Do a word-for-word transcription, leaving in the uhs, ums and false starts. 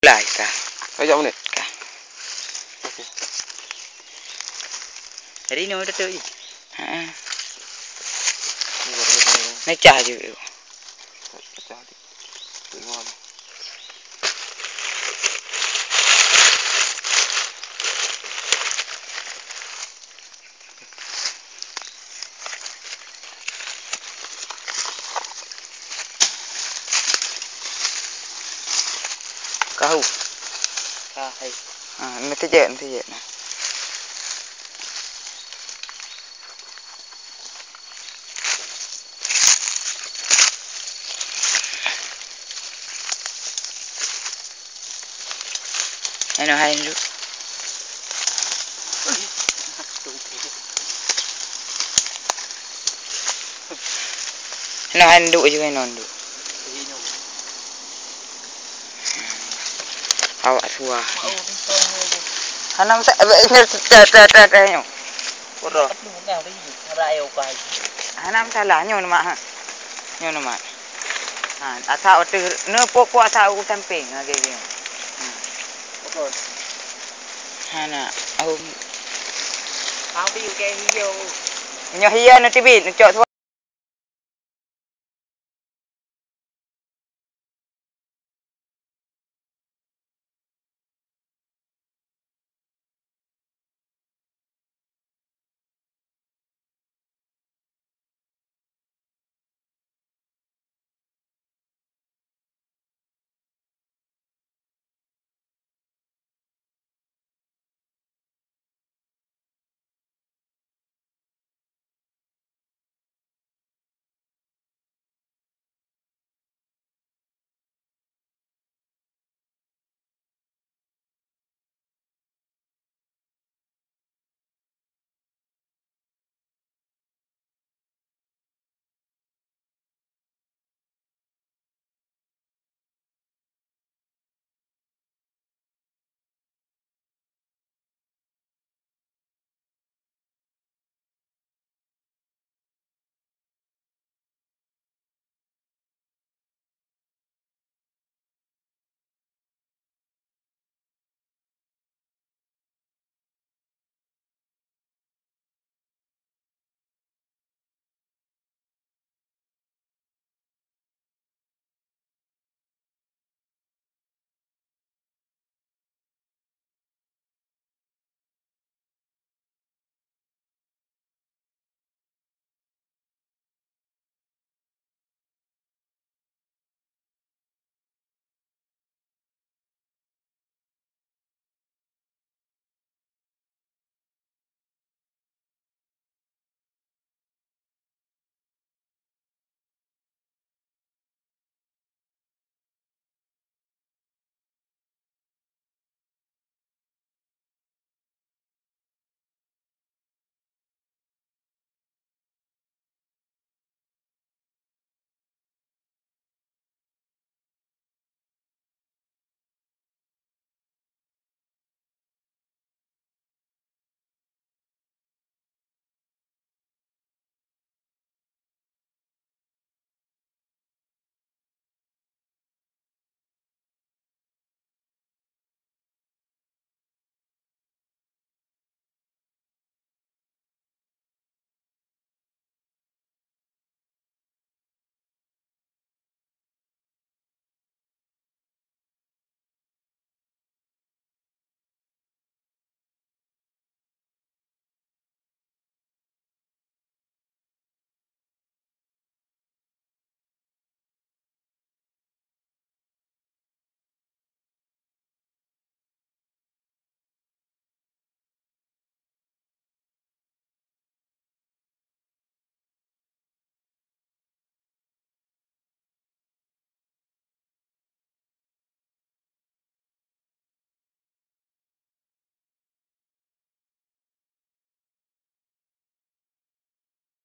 Lai ka. Ka jak menit. Ka. Okey. Jadi ni udah tu je. Ha. Mecah je. Pecah. Tengok ni. Kahu. Ka hai. Ha, nanti je, nanti je. Nah. Eno hai dulu. Eno hai dulu je, eno dulu. Awak suah. Hana masa, nyoe, teh, teh, teh, teh, nyoe. Pura. Hana masalah, nyoe nama, ha. Nyoe nama. Ha, asal waktu, ne pok-pok asal u samping, ha, kayak gini. Ha. Hana, au. Nyoe hiya nanti bit, cok